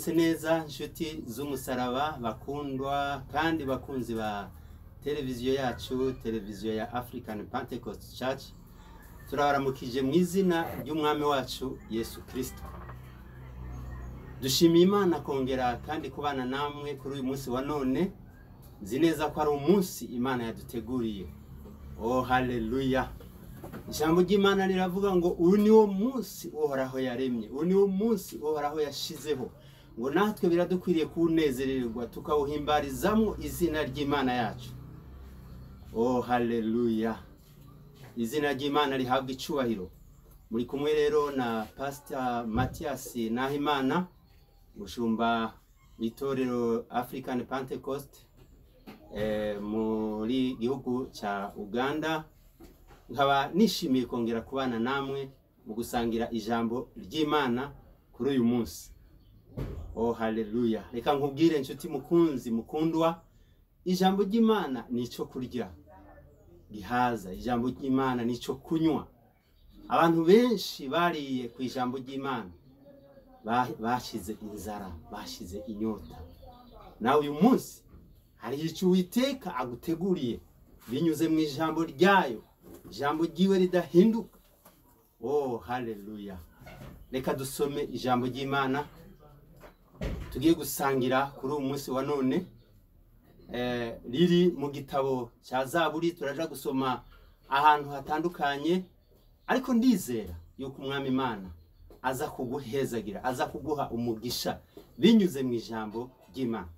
Mwaramutse neza nshuti z'umusaraba bakundwa kandi bakunzi ba televiziyo yacu, televiziyo ya African Pentecost Church. Turabaramukije mu izina ry'umwami wacu Yesu Kristo. Dushimiye Imana kongera kandi kubana namwe kuri uyu munsi wa none. Nzi neza ko ari umunsi Imana yaduteguriye. Oh haleluya! Ijambo ry'Imana riravuga ngo uyu ni wo munsi Uhoraho yaremye, uyu ni wo munsi Uhoraho yashizeho, ngo natwe biradukwiriye kuwunezererwa tukawuhimbarizamo izina ry'Imana yacu. Oh haleluya! Izina ry'Imana rihabwa icubahiro. Muri kumwe rero na Pastor Mathias Nahimana, umushumba w'itorero African Pentecost muri gihugu cya Uganda. Nkaba nishimiye kongera kubana namwe mu gusangira ijambo ry'Imana kuri uyu munsi. Oh haleluya! Reka nkubwire inshuti mukunzi mukundwa, ijambo ry'Imana ni icyo kurya gihaza, ijambo ry'Imana ni icyo kunywa. Abantu benshi bariye ku ijambo ry'Imana bashize inzara, bashize inyota. Nawe uyu munsi hari icyo Uwiteka aguteguriye binyuze mu ijambo ryayo, ijambo ryiwe ridahinduka. Oh haleluya! Reka dusome ijambo ry'Imana tugiye gusangira kuri uyu munsi wa none. Riri mu gitabo cya Zaburi. Turaja gusoma ahantu hatandukanye, ariko ndizera yuko umwami Imana aza kuguhezagira, aza kuguha umugisha binyuze mu ijambo ry'Imana.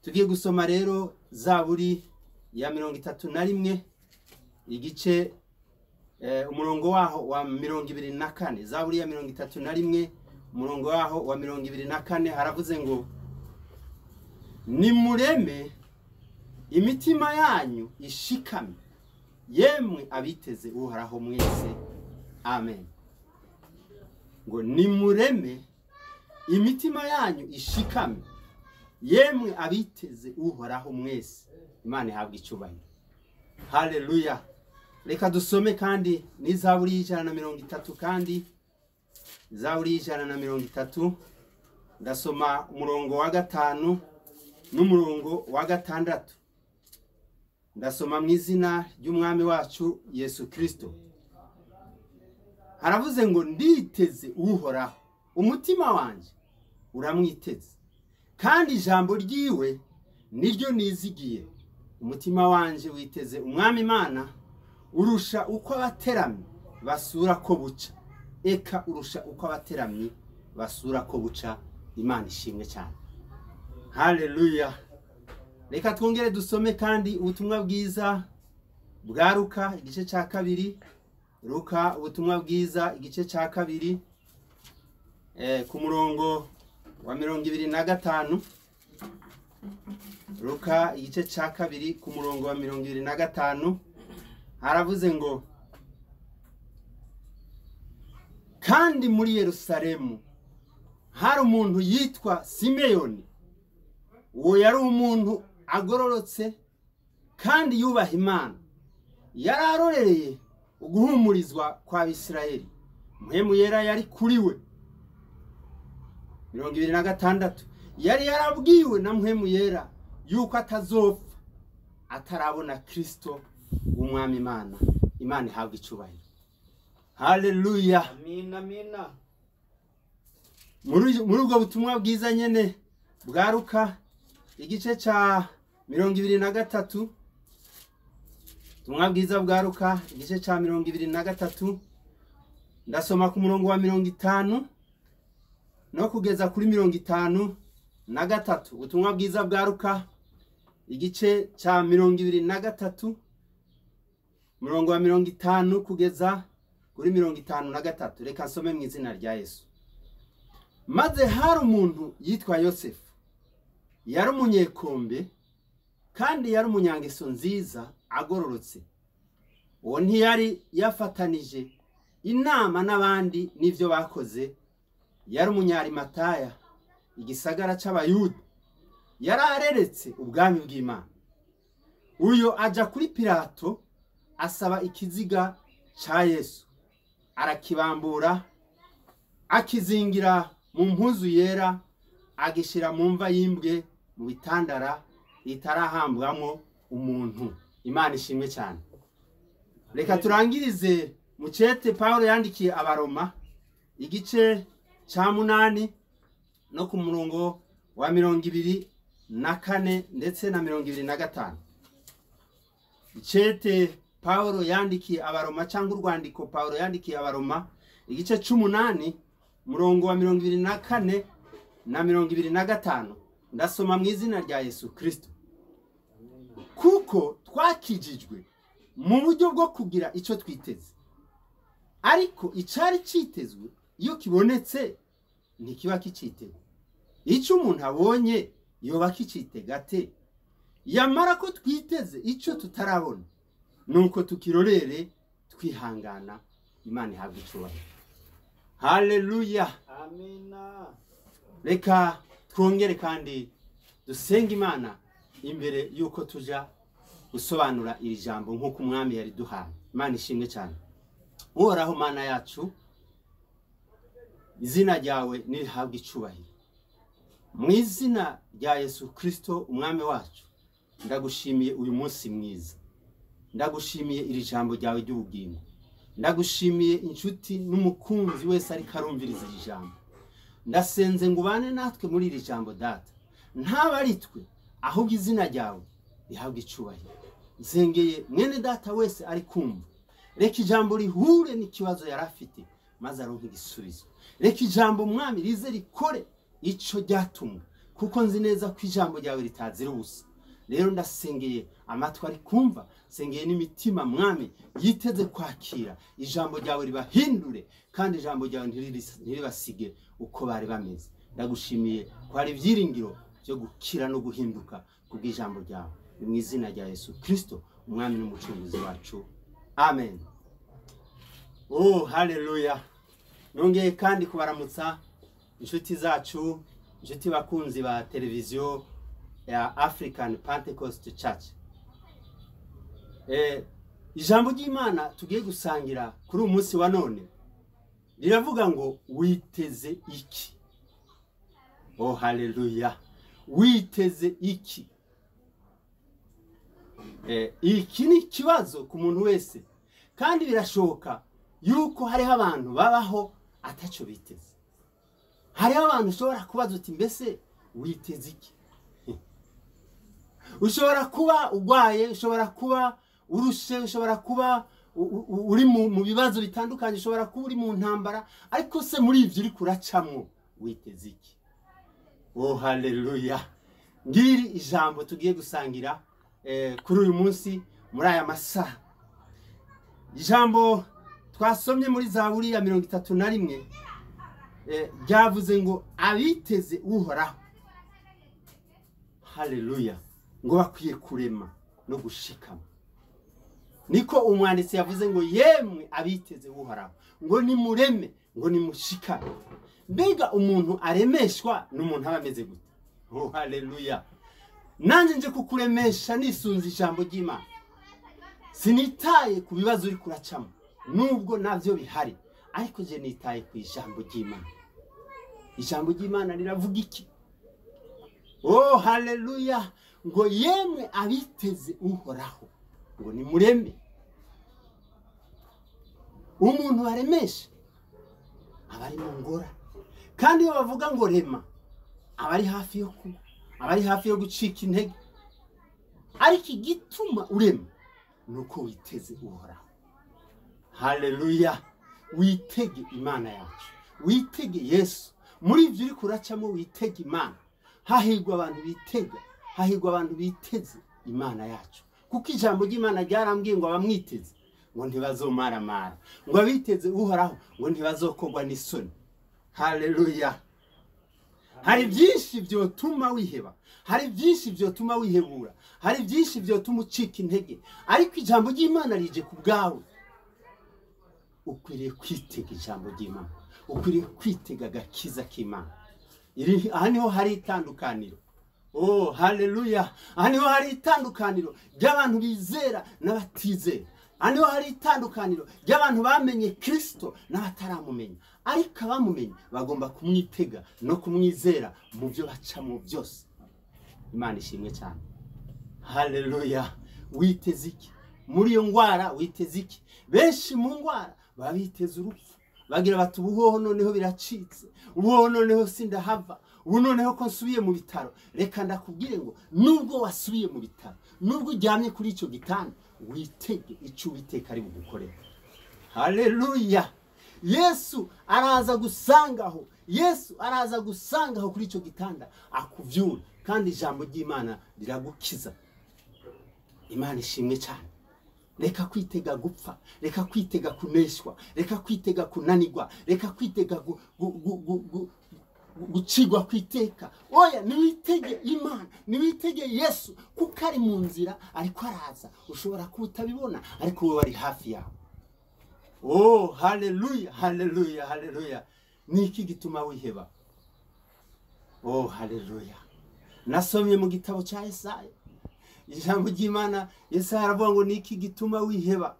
Tugiye gusoma rero Zaburi ya 31 igice umurongo waho wa 24. Zaburi ya 31 umurongo waho wa 24 haravuze ngo nimureme imitima yanyu ishikame, yemwe abiteze Uhoraho mwese. Amen. Ngo nimureme imitima yanyu ishikame, yemwe abiteze Uhoraho mwese. Imana ihabwe icubahiro. Haleluya! Reka dusome kandi n'Izaburi y'130, kandi Zaburi y'130 ndasoma umurongo wa 5 n'umurongo wa 6. Ndasoma mu izina ry'umwami wacu Yesu Kristo. Haravuze ngo nditeze Uhoraho, umutima wanje uramwiteze, kandi ijambo ryiwe niryo nizigiye. Umutima wanje witeze umwami Imana urusha uko abateramyi basura ko buca. Eka urusha uko abateramyi basura ko buca. Imana ishimwe cyane. Haleluya! Reka twongere dusome kandi ubutumwa bwiza bwa Luka igice cya 2. Luka ubutumwa bwiza igice cya 2 ku murongo wa 25. Luka igice cya 2 ku murongo wa 25 haravuze ngo kandi muri Yerusalemu hari umuntu yitwa Simeyoni. Uwo yari umuntu agororotse kandi yubaha Imana, yari arorereye uguhumurizwa kwa Bisirayeli. Mpwemu Yera yari kuri we. 26 yari yarabwiwe na Mpwemu Yera yuko atazopfa atarabona Kristo w'umwami Imana. Imana ihabwe icubahiro. Haleluya! Amina, amina. Muri ubwo butumwa bwiza nyene bwa Luka igice cya 23, ubutumwa bwiza bwa Luka igice cya 23 ndasoma ku murongo wa 50 no kugeza kuri 53. Ubutumwa bwiza bwa Luka igice cya 23 murongo wa 50 kugeza kuri 53. Reka nsome mu izina rya Yesu. Maze hari umuntu yitwa Yosefu, yari umunyekombe kandi yari umunyangeso nziza agororotse. Uwo ntiyari yafatanije inama n'abandi n'ivyo bakoze. Yari umunyarimataya, igisagara c'Abayuda. Yari areretse ubwami bw'Imana. Uyo aja kuri Pilato asaba ikiziga ca Yesu, arakibambura akizingira mu mpuzu yera, agishyira mu mva y'imbwe mu bitandara itarahambwamo umuntu. Imana ishimwe cyane. Reka turangirize mu cete Pawulo yandikiye Abaroma igice cya 8 no ku murongo wa 24 ndetse na 25. Icete Pawulo yandikiye Abaroma cyangwa urwandiko Pawulo yandikiye Abaroma igice 8 murongo wa 24 na 25, ndasoma mu izina rya Yesu Kristo. Kuko twakijijwe mu buryo bwo kugira icyo twiteze, ariko icari citezwe iyo kibonetse ntikiba kicitega. Icyo umuntu abonye yoba kicitega ate? Yamara ko twiteze icyo tutarabona, nuko tukirorere twihangana. Imana ihabwe icyubahiro. Haleluya, amina. Reka twongere kandi dusenge Imana imbere yuko tuja gusobanura iri jambo nk'uko umwami yari duhaye. Imana ishimwe cyane. Uhoraho Mana yacu, izina ryawe nirihabwe icubahiro. Mu izina rya Yesu Kristo umwami wacu, ndagushimiye uyu munsi mwiza, ndagushimiye iri jambo ryawe ry'ubugingo, ndagushimiye inshuti n'umukunzi wese ariko arumviriza iri jambo. Ndasenze ngo ubane natwe muri iri jambo Data, ntaba ari twe ahubwo izina ryawe rihabwe icubahiro. Nsengeye mwene data wese ari kumva, reka ijambo rihure n'ikibazo yari afite maze aronke igisubizo. Reka ijambo mwami rize rikore ico ryatumwe, kuko nzi neza ko ijambo ryawe ritazira ubusa. Rero ndasengeye amatwi ari kumva, sengeye n'imitima mwami yiteze kwakira ijambo ryawe, ribahindure kandi ijambo ryawe ntiribasige uko bari bameze. Ndagushimiye ko hari ibyiringiro byo gukira no guhinduka kubw'ijambo ryawe. Ni mu izina rya Yesu Kristo umwami n'umucunguzi wacu, amen. Oh, haleluya. Nongeye kandi kubaramutsa inshuti zacu, inshuti bakunzi ba televiziyo ya African Pentecost Church. Ijambo ry'Imana tugiye gusangira kuri uyu munsi wa none riravuga ngo witeze iki? Oh, haleluya. Witeze iki? Iki ni ikibazo ku muntu wese, kandi birashoboka yuko hariho abantu babaho ataco biteze. Hariho abantu ushobora kubaza uti mbese witeze iki? Ushobora kuba urwaye, ushobora kuba urushe, ushobora kuba uri mu bibazo bitandukanye, ushobora kuba uri mu ntambara, ariko se muri ivyo uri kuracamwo witeze iki? Oh, haleluya. Ngiri ijambo tugiye gusangira kuri uyu munsi muri aya masaha. Ijambo twasomye muri Zaburi ya 31 ryavuze ngo abiteze Uhoraho, haleluya, ngo bakwiye kurema no gushikama. Niko umwanditsi yavuze ngo yemwe abiteze Uhoraho, ngo nimureme, ngo nimushikame. Mbega umuntu aremeshwa n'umuntu aba ameze gute? Oh, haleluya. Nanjye nje kukuremesha nisunze ijambo ry'Imana. Sinitaye ku bibazo uri kuracamo, nubwo navyo bihari, ariko je nitaye ku ijambo ry'Imana. Ijambo ry'Imana riravuga iki? Oh, haleluya. Ngo yemwe abiteze Uhoraho, ngo nimureme. Umuntu aremesha aba ari mu ngora, kandi iyo bavuga ngo rema aba ari hafi yo kuba, aba ari hafi yo gucika intege. Ariko igituma urema nuko witeze Uhoraho. Haleluya. Witege Imana yacu, witege Yesu. Muri ivyo uri kuracamo witege Imana. Hahirwa abantu bitega, hahirwa abantu biteze Imana yacu, kuko ijambo ry'Imana ryarambwiye ngo abamwiteze ngo ntibazomaramara, ngo abiteze Uhoraho ngo ntibazokogwa n'isoni. Haleluya. Hari byinshi byotuma wiheba, hari byinshi byotuma wihebura, hari byinshi byotuma ucika intege, ariko ijambo ry'Imana rije ku bwawe. Ukwiriye kwitega ijambo ry'Imana, ukwiriye kwitega agakiza k'Imana. Aha niho hari itandukaniro. Oh, haleluya. Aha niho hari itandukaniro ry'abantu bizera n'abatizera. Hano hari itandukaniro ry'abantu bamenye Kristo n'abataramumenya, ariko abamumenye bagomba kumwitega no kumwizera mu byo bacamo byose. Imana ishimwe cyane. Haleluya. Witeze iki muri iyo ndwara? Witeze iki? Benshi mu ndwara baba biteze urupfu, bagira bati ubuhoho noneho biracitse, ubuhoho noneho sindahava, ubu noneho ko nsubiye mu bitaro. Reka ndakubwire ngo nubwo wasubiye mu bitaro, nubwo uryamye kuri icyo gitanda, witege icyo Uwiteka ari bugukorere. Haleluya. Yesu araza gusangaho, Yesu araza gusangaho kuri icyo gitanda akuvyura, kandi ijambo ry'Imana riragukiza. Imana ishimwe cyane. Reka kwitega gupfa, reka kwitega kuneshwa, reka kwitega kunanirwa, reka kwitega gucigwa kwiteka. Oya, niwitege Imana, niwitege Yesu, kuko ari mu nzira, ariko araza. Ushobora kuba utabibona, ariko wowe ari hafi yawe. Oh, haleluya, haleluya, haleluya. Ni iki gituma wiheba? Oh, haleluya. Nasomye mu gitabo cya Yesaya ijambo ry'Imana. Yesaya aravuga ngo ni iki gituma wiheba,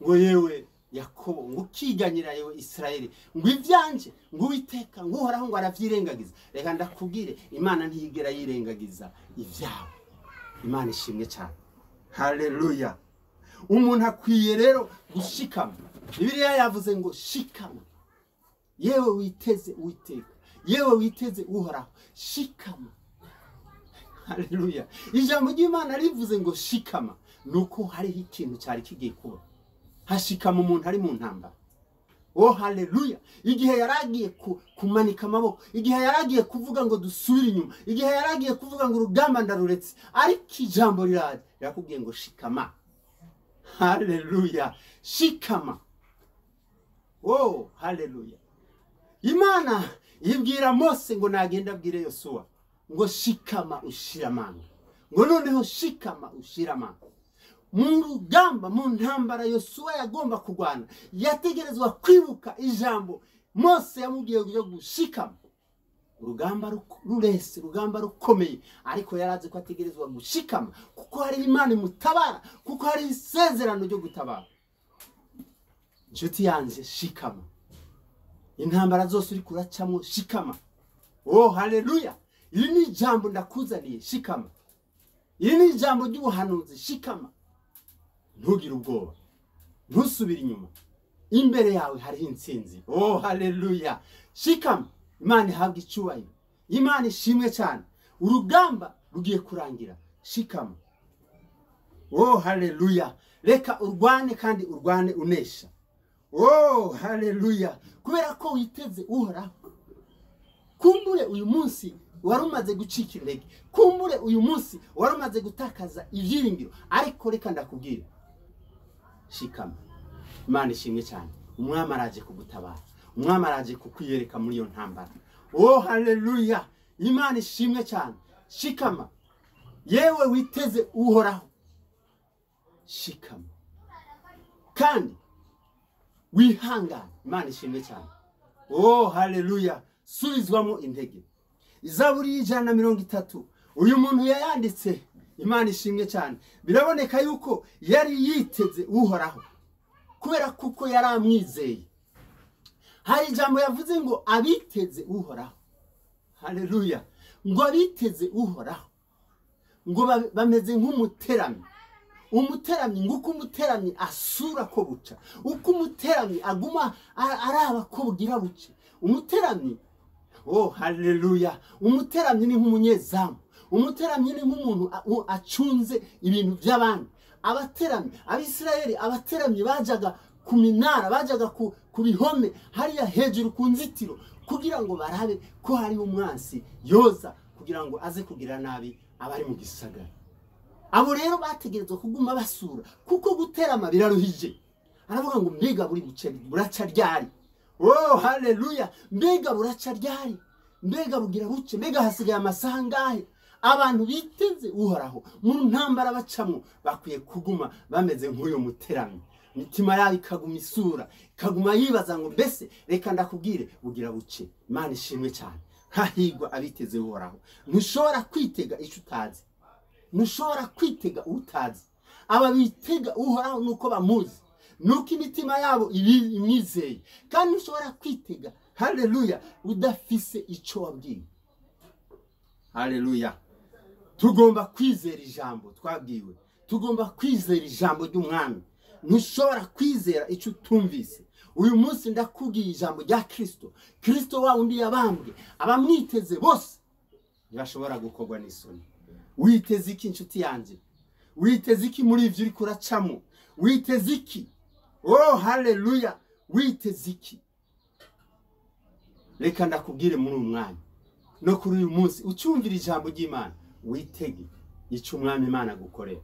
ngo yewe Yakobo, ngo ukiganyira yewe Isirayeli, ngo ibyanje ngo Uwiteka ngo Uhoraho ngo aravyirengagiza. Reka ndakubwire, Imana ntiyigera yirengagiza ibyawe. Imana ishimwe cyane. Haleluya. Umuntu akwiye rero gushikama. Bibiliya yavuze ngo shikama, yewe witeze Uwiteka, yewe witeze Uhoraho, shikama. Haleluya. Ijambo ry'Imana rivuze ngo shikama, nuko hariho ikintu cyari kigiye kuba. Hashikama umuntu ari mu ntambara. Oh, haleluya. Igihe yaragiye kumanika amaboko, igihe yaragiye kuvuga ngo dusubire inyuma, igihe yaragiye kuvuga ngo urugamba ndaruretse, ariko ijambo riraje rirakubwiye ngo shikama. Haleluya. Shikama. Oh, haleluya. Imana ibwira Mose ngo nagenda abwire Yosuwa ngo shikama ushira amanga, ngo noneho shikama ushira amanga. Mu rugamba, mu ntambara Yosuwa yagomba kurwana, yategerezwa kwibuka ijambo Mose yamubwiye ryo gushikama. Urugamba rurese, urugamba rukomeye, ariko yarazi ko ategerezwa gushikama, kuko hari Imana imutabara, kuko hari isezerano ryo gutabara. Inshuti yanjye, shikama. Intambara zose uri kuracamo, shikama. Oh, haleluya. Iri ni ijambo ndakuzaniye, shikama. Iri ni ijambo ry'ubuhanuzi, shikama. Ntugire ubwoba, ntusubire inyuma, imbere yawe hariho intsinzi. Oh, haleluya. Shikama. Imana ihabwe icyubahiro, Imana ishimwe cyane. Urugamba rugiye kurangira, shikama. Oh, haleluya. Reka urwane kandi urwane unesha. Oh, haleluya. Kubera ko witeze Uhoraho. Kumbure uyu munsi wari umaze gucika intege, kumbure uyu munsi wari umaze gutakaza ibyiringiro, ariko reka ndakubwira, shikama. Imana ishimwe cyane. Umwami araje kugutabara, umwami araje kukwiyereka muri iyo ntambara. Oh, haleluya. Imana ishimwe cyane. Shikama, yewe witeze Uhoraho, shikama kandi wihangane. Imana ishimwe cyane. Oh, haleluya. Subizwamo intege. Izaburi 130, uyu muntu yayanditse. Imana ishimwe cyane. Biraboneka yuko yari yiteze Uhoraho, kubera kuko yari amwizeye. Hari ijambo yavuze ngo abiteze Uhoraho. Haleluya. Ngo abiteze Uhoraho ngo bameze nk'umuteramyi. Umuteramyi, ngo uko umuteramyi asura ko buca, uko umuteramyi aguma araba ko bugira buce. Umuteramyi, oh, haleluya. Umuteramyi ni nk'umunyezamu, umuteramyi ni nk'umuntu acunze ibintu by'abandi. Abateramyi, Abisirayeli, abateramyi bajaga ku minara, bajaga ku bihome hariya hejuru ku nzitiro, kugira ngo barabe ko hari umwansi yoza, kugira ngo aze kugira nabi abari mu gisagara. Abo rero bategerezwa kuguma basura, kuko guterama biraruhije. Aravuga ngo mbega buri buce buraca ryari? Oh, haleluya. Mbega buraca ryari? Mbega bugira buce? Mbega hasigaye amasaha angahe? Abantu biteze Uhoraho mu ntambara bacamo bakwiye kuguma bameze nk'uyu muteramyi. Imitima yabo ikaguma isura, ikaguma yibaza ngo mbese reka ndakubwire bugira buce. Imana ishimwe cyane. Hahigwa abiteze Uhoraho. Ntushobora kwitega icyo utazi, ntushobora kwitega utazi. Aba bitega Uhoraho nuko bamuzi, nuko imitima yabo imwizeye. Kandi ushobora kwitega, haleluya, udafise icyo wabwiwe. Haleluya. Tugomba kwizera ijambo twabwiwe, tugomba kwizera ijambo ry'umwami. Ntushobora kwizera icyo utumvise. Uyu munsi ndakubwiye ijambo rya Kristo. Kristo wa undi yabambwe, abamwiteze bose ntibashobora gukorwa n'isoni. Witeze iki inshuti yanjye? Witeze iki muri ivyo uriko uracamo? Witeze iki? Oh haleluya, witeze iki? Reka ndakubwire muri uyu mwanya no kuri uyu munsi, ucyumvira ijambo ry'Imana, witege icyo umwami Imana agukorera.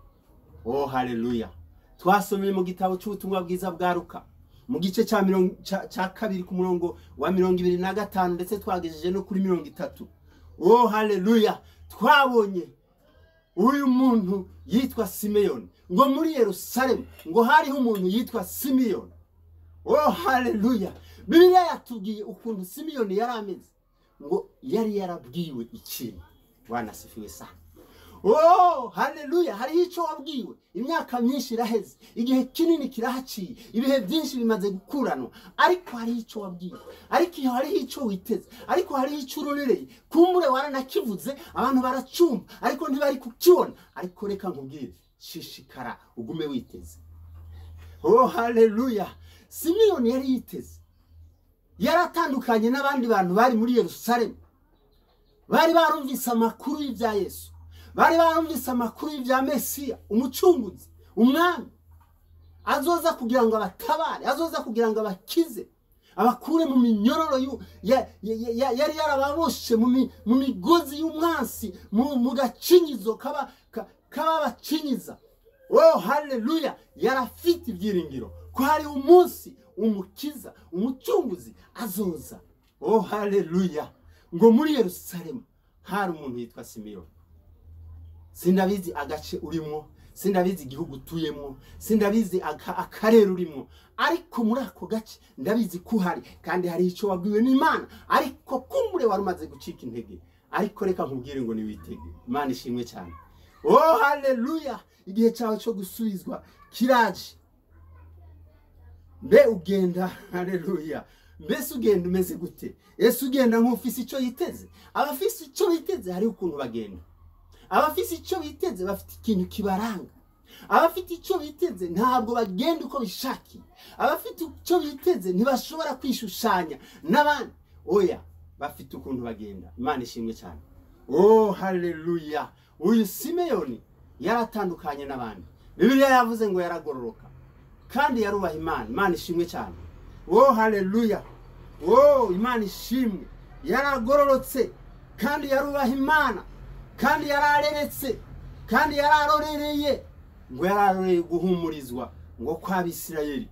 Oh haleluya. Twasomeye mu gitabo cy'ubutumwa bwiza bwa Luka mu gice cya 2 ku murongo wa 25 ndetse twagejeje no kuri 30. Oh haleluya. Twabonye uyu muntu yitwa Simeyoni, ngo muri Yerusalemu ngo hariho umuntu yitwa Simeyoni. Oh haleluya. Bibiliya yatubwiye ukuntu Simeyoni yari ameze, ngo yari yarabwiwe ikintu. Bwana asifiwe sana. Oh haleluya, hariho icyo wabwiwe. Imyaka myinshi iraheze, igihe kinini kirahaciye, ibihe byinshi bimaze gukuranwa, ariko hariho icyo wabwiwe, ariko hariho icyo witeze, ariko hariho icyo urorereye. Kumbure waranakivuze, abantu baracumva, ariko ntibari kukibona. Ariko reka nkubwire, shishikara ugume witeze. Oh haleluya. Simeyoni yari yiteze, yaratandukanye n'abandi bantu bari muri Yerusalemu. Bari barumvise amakuru y'ibya Yesu, bari barumvise amakuru y'ibya Mesiya, umucunguzi, umwami azoza kugira ngo abatabare, azoza kugira ngo abakize, abakure mu minyororo yari yarababoshe, mu migozi y'umwansi, mu gacinyizo kababacinyiza. Oh haleluya, yarafite ibyiringiro ko hari umunsi umukiza, umucunguzi azoza. Oh haleluya. Ngo muri Yerusalemu hari umuntu yitwa Simeyoni. Sindabizi agace urimo, sindabizi igihugu utuyemo, sindabizi akarere urimo, ariko muri ako gace ndabizi ko uhari, kandi hari icyo wabwiwe n'Imana, ariko kumbure wari umaze gucika intege. Ariko reka nkubwire ngo niwitege. Imana ishimwe cyane. Oh haleluya, igihe cyawe cyo gusubizwa kiraje. Mbe ugenda, haleluya, mbese ugenda umeze gute? Ese ugenda nk'ufise icyo yiteze? Abafise icyo biteze hari ukuntu bagenda. Abafise icyo biteze bafite ikintu kibaranga. Abafite icyo biteze ntabwo bagenda uko bishakiye. Abafite icyo biteze ntibashobora kwishushanya n'abandi. Oya, bafite ukuntu bagenda. Imana ishimwe cyane. Oh haleluya. Uyu Simeyoni yaratandukanye n'abandi. Bibiliya yavuze ngo yaragororoka kandi yarubaha Imana. Imana ishimwe cyane. Oh haleluya. Oh Imana ishimwe. Yaragororotse kandi yarubaha Imana, kandi yarareretse, kandi yararorereye, ngo yararoreye guhumurizwa ngo kw'Abisirayeli,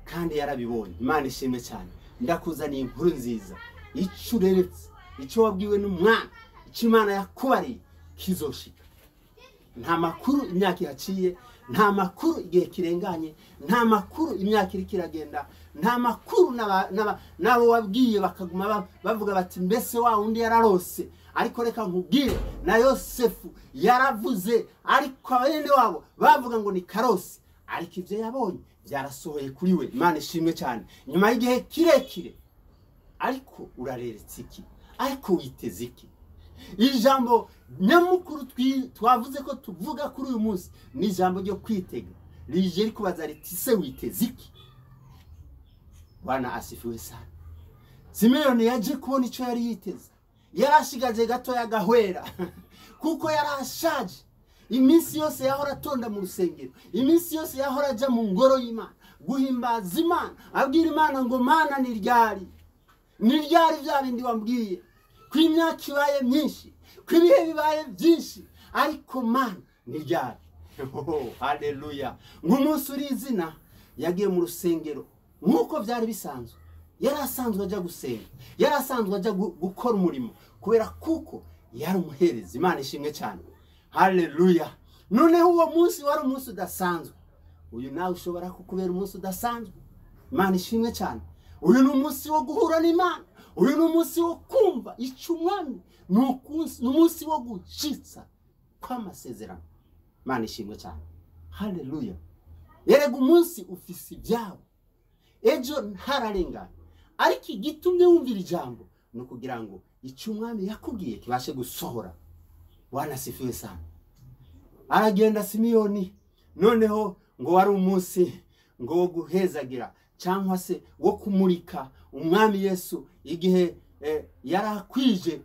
kandi yarabibonye. Imana ishimwe cyane. Ndakuzaniye inkuru nziza. Icyo ureretse, icyo wabwiwe n'umwana, icyo Imana yakubariye kizoshika. Nta makuru imyaka ihaciye, nta makuru igihe kirenganye, nta makuru imyaka iri kiragenda, nta makuru n'abo wabwiye bakaguma bavuga bati mbese wa undi yararose. Ariko reka nkubwire, na Yosefu yaravuze, ariko abene wabo bavuga ngo ni karose, ariko ibyo yabonye byarasohoye kuri we. Imana ishimwe cyane. Nyuma y'igihe kirekire, ariko urareretse iki? Ariko witeze iki? Ijambo nyamukuru twavuze ko tuvuga kuri uyu munsi ni ijambo ryo kwitega, rije rikubaza riti se witeze iki? Bwana asifiwe sana. Simeyoni yaje kubona icyo yari yiteze. Yarashigaje gato yagahwera kuko yarashaje. Iminsi yose yahora atonda mu rusengero, iminsi yose yahora aja mu ngoro y'Imana guhimbaza Imana, abwira Imana ngo Mana ni ryari, ni ryari bya bindi wambwiye, ko imyaka ibaye myinshi, ko ibihe bibaye byinshi, ariko Mana ni ryari? Oh haleluya. Nk'umunsi uri izina yagiye mu rusengero nk'uko byari bisanzwe. Yari asanzwe ajya gusenga, yari asanzwe ajya gukora umurimo, kubera kuko yari umuhereza. Imana ishimwe cyane. Haleluya. Noneho uwo munsi wari umunsi udasanzwe. Uyu nawe ushobora kukubera umunsi udasanzwe. Imana ishimwe cyane. Uyu ni umunsi wo guhura n'Imana. Uyu ni umunsi wo kumva icyo umwami, ni umunsi wo gushitsa kw'amasezerano. Imana ishimwe cyane. Haleluya. Erega umunsi ufise ibyawo, ejo ntararengana, ariko igitumye wumvira ijambo ni ukugira ngo icyo umwami yakubwiye kibashe gusohora. Bwana asifiwe sana. Aragenda Simiyoni, noneho ngo wari umunsi ngo wo guhezagira cyangwa se wo kumurika umwami Yesu igihe yarakwije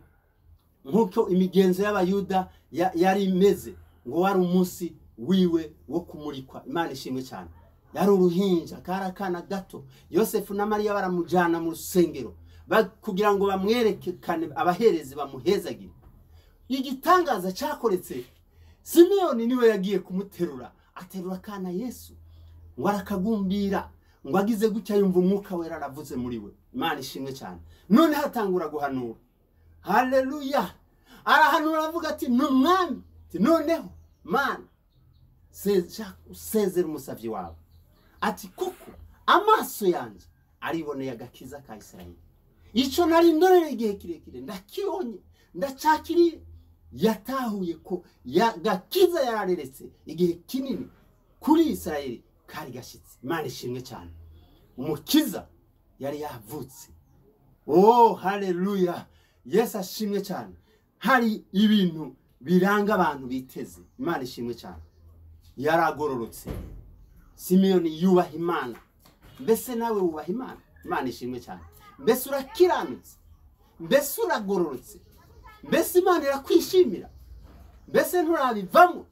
nk'uko imigenzo y'Abayuda yari imeze, ngo wari umunsi wiwe wo kumurikwa. Imana ishimwe cyane. Yari uruhinja, kari akana gato. Yosefu na Mariya baramujyana mu rusengero kugira ngo bamwerekane abaherezi bamuhezagire. Igitangaza cyakoretse, Simiyoni niwe yagiye kumuterura, aterura akana Yesu ngo arakagumbira, ngo agize gutya yumva umwuka wera aravuze muri we. Imana ishimwe cyane. None hatangura guhanura. Haleluya. Arahanura avuga ati ni umwami. Noneho Mana usezera umusavyi wawe, ati kuko amaso yanjye ariboneye agakiza ka Isirayeli, icyo nari ndorera igihe kirekire ndakibonye, ndacakiriye. Yatahuye ko gakiza yarareretse igihe kinini kuri Isirayeli kari gashyitse. Imana ishimwe cyane. Umukiza yari yavutse. Oh haleluya. Yesu ashimwe cyane. Hari ibintu biranga abantu biteze. Imana ishimwe cyane. Yaragororotse. Simiyoni yubaha Imana. Mbese nawe wubaha Imana? Imana ishimwe cyane. Mbese urakiranutse? Mbese uragororotse? Mbese Imana irakwishimira? Mbese nturabivamo?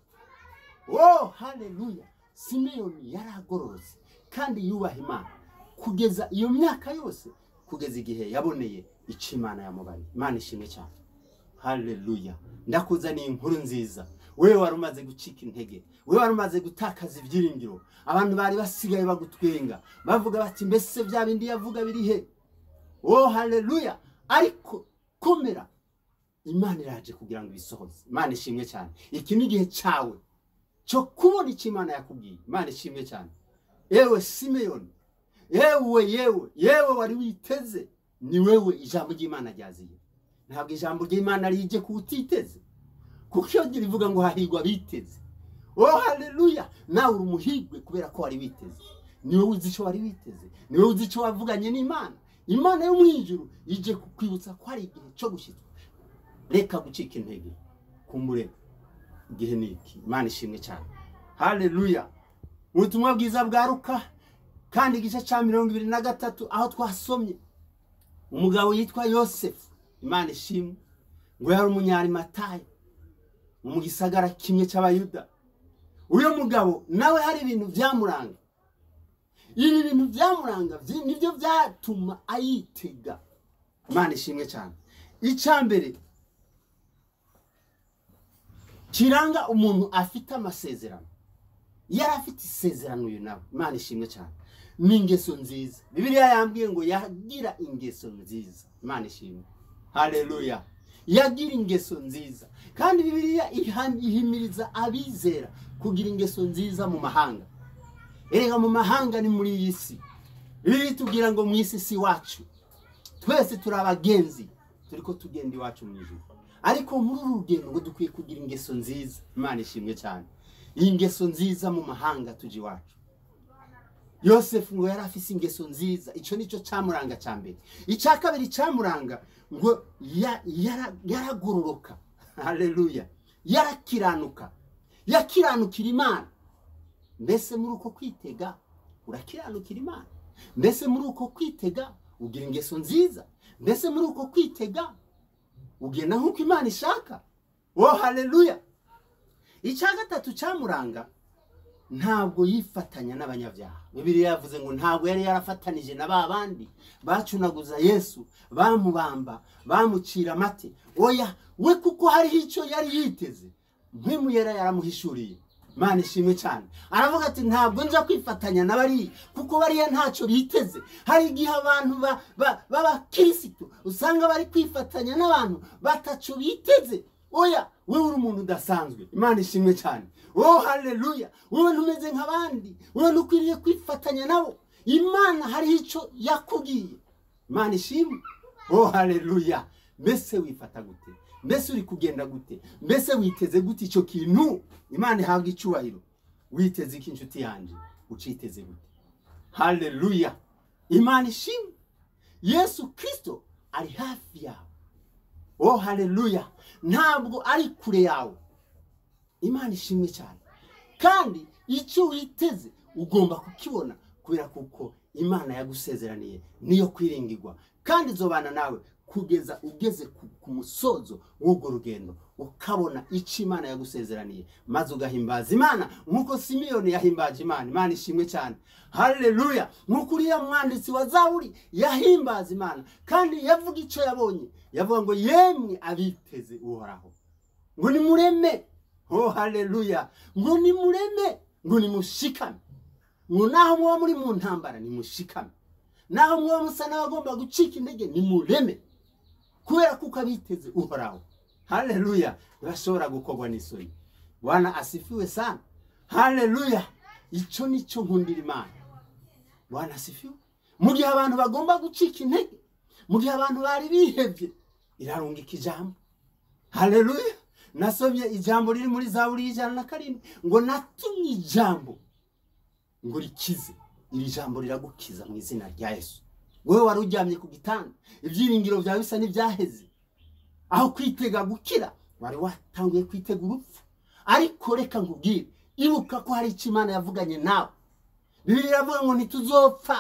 Oh haleluya. Simiyoni yaragororotse kandi yubaha Imana kugeza iyo myaka yose, kugeza igihe yaboneye icyo Imana yamubariye. Imana ishimwe cyane. Haleluya. Ndakuzaniye inkuru nziza. Wewe wari umaze gucika intege, wewe wari umaze gutakaza ibyiringiro, abantu bari basigaye bagutwenga bavuga bati mbese bya bindi yavuga biri he? Oh haleluya. Ariko komera, Imana iraje kugira ngo ibisohoze. Imana ishimwe cyane. Iki ni igihe cyawe cyo kubona icyo Imana yakubwiye. Imana ishimwe cyane. Ewe Simeyoni, yewe yewe yewe wari witeze, ni wewe ijambo ry'Imana ryaziye. Ntabwo ijambo ry'Imana rije kuwutiteze, kuko iyo rivuga ngo hahirwa biteze. Oh haleluya. Nawe uri umuhirwe kubera ko wari witeze. Ni wowe uzi icyo wari witeze, ni wowe uzi icyo wavuganye n'Imana. Imana yo mu ijuru ije kukwibutsa ko hari igihe cyo gushyitswa. Reka gucika intege, kumbure igihe ni iki. Imana ishimwe cyane. Haleluya. Ubutumwa bwiza bwa Luka kandi igice cya 23 aho twasomye umugabo yitwa Yosefu. Imana ishimwe. Ngo yari umunyarimataya mu gisagara kimwe cy'Abayuda. Uyo mugabo nawe hari ibintu byamuranga. Ibi bintu byamuranga nibyo byatuma ayitega. Imana ishimwe cyane. Icya mbere kiranga umuntu afite amasezerano, yari afite isezerano uyu nawe. Imana ishimwe cyane. Ni ingeso nziza. Bibiliya yambwiye ngo yagira ingeso nziza. Imana ishimwe. Haleluya. Yagira ingeso nziza. Kandi Bibiliya ihimiriza abizera kugira ingeso nziza mu mahanga. Erega mu mahanga ni muri iyi si. Bibiliya itubwira ngo mu isi si wacu, twese turi abagenzi, turiko tugenda iwacu mu ijuru. Ariko muri uru rugendo ngo dukwiye kugira ingeso nziza. Imana ishimwe cyane. Ingeso nziza mu mahanga tuje iwacu. Yosefu ngo yari afise ingeso nziza. Ico nico cyamuranga cya mbere. Icya kabiri cyamuranga ngo yaragororoka. Haleluya. Yarakiranuka. Yakiranukira Imana. Mbese muri uko kwitega urakiranukira Imana? Mbese muri uko kwitega ugira ingeso nziza? Mbese muri uko kwitega ugenda nk'uko Imana ishaka? Oh haleluya. Icya gatatu cyamuranga, ntabwo yifatanya n'abanyabyaha. Bibiliya yavuze ngo ntabwo yari yarafatanije na ba bandi bacunaguza Yesu, bamubamba, bamucira amate. Oya, we kuko hariho icyo yari yiteze, Mpwemu Yera yaramuhishuriye. Imana ishimwe cyane. Aravuga ati ntabwo nja kwifatanya na bariya, kuko bariya ntacyo biteze. Hari igihe abantu b'abakirisitu usanga bari kwifatanya n'abantu bataco biteze. Oya, wewe uri umuntu udasanzwe. Imana ishimwe cyane. Oh haleluya. Wewe ntumeze nk'abandi, wewe ntukwiriye kwifatanya nabo. Imana hari icyo yakubwiye. Imana ishimwe. Oh haleluya. Mbese wifata gute? Mbese uri kugenda gute? Mbese witeze gute icyo kintu? Imana ihabwa icyubahiro. Witeze iki inshuti yanjye? Uciteze gute? Haleluya! Imana ishimwe. Yesu Kristo ari hafi yawe. Oh haleluya! Ntabwo ari kure yawe. Imana ishimwe cyane. Kandi icyo witeze ugomba kukibona, kubera kuko Imana yagusezeraniye niyo kwiringirwa, kandi izobana nawe kugeza ugeze ku musozo w'urwo rugendo, ukabona icyo Imana yagusezeraniye, maze ugahimbaza Imana nk'uko Simiyoni yahimbaje Imana. Imana ishimwe cyane. Haleluya! Nk'uko uriya mwanditsi wa Zaburi yahimbaza Imana, kandi yavuga icyo yabonye, yavuga ngo yemwe abiteze Uhoraho, ngo nimureme. Oh haleluya! Ngo nimureme, ngo nimushikame, ngo naho muba muri mu ntambara nimushikame, naho muba musa n'abagomba gucika intege nimureme, kubera kuko abiteze Uhoraho, haleluya, ntibashobora gukorwa n'isoni. Bwana asifiwe sana. Haleluya! Icyo nicyo nkundira Imana. Bwana asifiwe. Mu gihe abantu bagomba gucika intege, mu gihe abantu bari bihebye, irarungika ijambo. Haleluya! Nasomye ijambo riri muri Zaburi 107 ngo natumye ijambo ngo rikize. Iri jambo riragukiza mu izina rya Yesu. Wowe wari uryamye ku gitanda, ibyiringiro byawe bisa n'ibyaheze, aho kwitega gukira wari watanguye kwitega urupfu. Ariko reka nkubwire, ibuka ko hari icyo Imana yavuganye nawe. Bibiliya iravuga ngo ntituzopfa,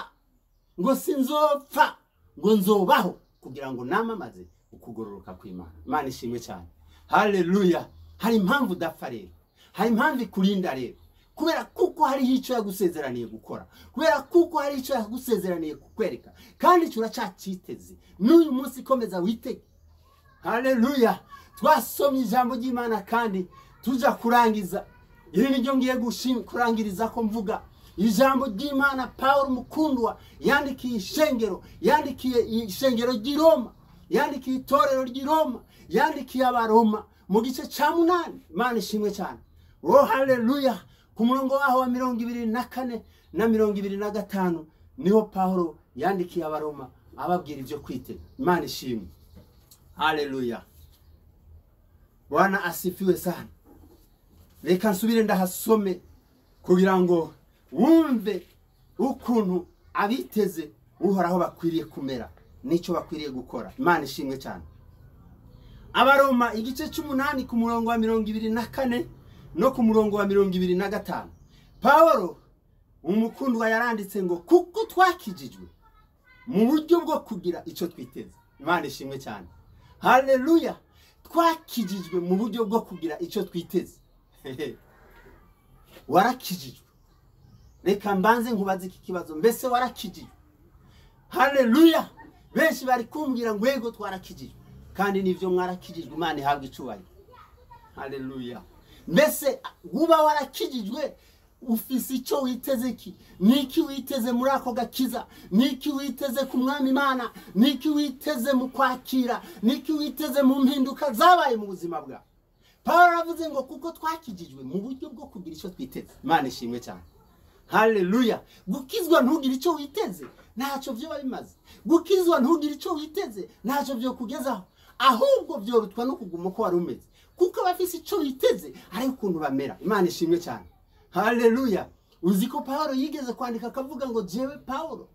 ngo sinzopfa, ngo nzobaho kugira ngo namamaze ukugororoka kw'Imana. Imana ishimwe cyane. Haleluya! Hari impamvu udapfa rero, hari impamvu ikurinda rero, kubera kuko hariho icyo yagusezeraniye gukora, kubera kuko hari icyo yagusezeraniye kukwereka, kandi icyo uracyakiteze n'uyu munsi. Komeza witege. Haleluya! Twasomye ijambo ry'Imana kandi tuja kurangiza. Iri niryo ngiye kurangiriza ko mvuga ijambo ry'Imana. Paulo mukundwa yandikiye ishengero, yandikiye ishengero ry'i Roma, yandikiye itorero ry'i Roma, yandikiye Abaroma mu gice cya 8. Imana ishimwe cyane. Oh haleluya! Ku murongo waho wa 24 na 25 niho Paulo yandikiye Abaroma ababwira ibyo kwitega. Imana ishimwe. Haleluya! Bwana asifiwe sana. Reka nsubire ndahasome kugira ngo wumve ukuntu abiteze Uhoraho bakwiriye kumera n'icyo bakwiriye gukora. Imana ishimwe cyane. Abaroma igice 8 ku murongo wa 24 no ku murongo wa 25. Paulo umukundwa yaranditse ngo kuko twakijijwe mu buryo bwo kugira icyo twiteze. Imana ishimwe cyane. Haleluya! Twakijijwe mu buryo bwo kugira icyo twiteze. Warakijijwe. Reka mbanze nkubaze iki kibazo, mbese warakijijwe? Haleluya! Benshi bari kumbwira ngo yego twarakijijwe, kandi nivyo mwarakijijwe. Imana ihabwe icubahiro. Haleluya! Mbese uba warakijijwe ufise icyo witeze iki? Niki witeze muri ako gakiza? Niki witeze ku Mwami Imana? Niki witeze mu kwakira? Niki witeze mu mpinduka zabaye mu buzima bwawe? Paulo aravuze ngo kuko twakijijwe mu buryo bwo kugira icyo twiteze. Imana ishimwe cyane. Haleluya! Gukizwa ntugire icyo witeze ntacyo byo bimaze. Gukizwa ntugire icyo witeze ntacyo byo kugezaho, ahubwo byorutwa no kuguma uko wari umeze, kuko abafise icyo witeze ari ukuntu bamera. Imana ishimwe cyane. Haleluya! Uzi ko Paulo yigeze kwandika akavuga ngo jewe Paulo,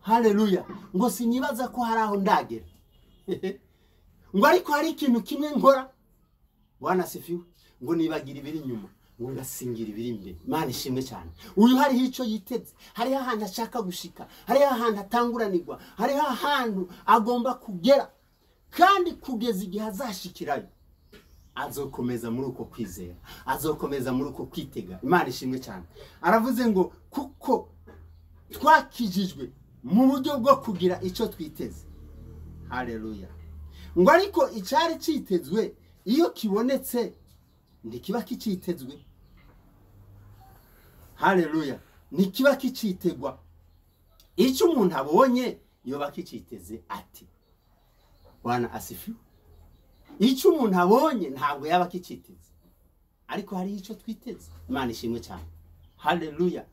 haleluya, ngo sinibaza ko hari aho ndagera, ngo ariko hari ikintu kimwe nkora. Bwana asifiwe. Ngo nibagira ibiri inyuma, ngo ngasingira ibiri imbere. Imana ishimwe cyane. Uyu hariho icyo yiteze, hariho ahantu ashaka gushika, hariho ahantu atanguranirwa, hariho ahantu agomba kugera, kandi kugeza igihe azashikirayo azokomeza muri uko kwizera, azokomeza muri uko kwitega. Imana ishimwe cyane. Aravuze ngo kuko twakijijwe mu buryo bwo kugira icyo twiteze. Haleluya! Ngo ariko icyari cyitezwe iyo kibonetse ntikiba kicitezwe. Haleluya! Ntikiba kicitegwa. Icyo umuntu abonye yoba kiciteze ati. Bwana asifiwe. Icyo umuntu abonye ntabwo yaba kiciteze, ariko hari icyo twiteze. Imana ishimwe cyane. Haleluya!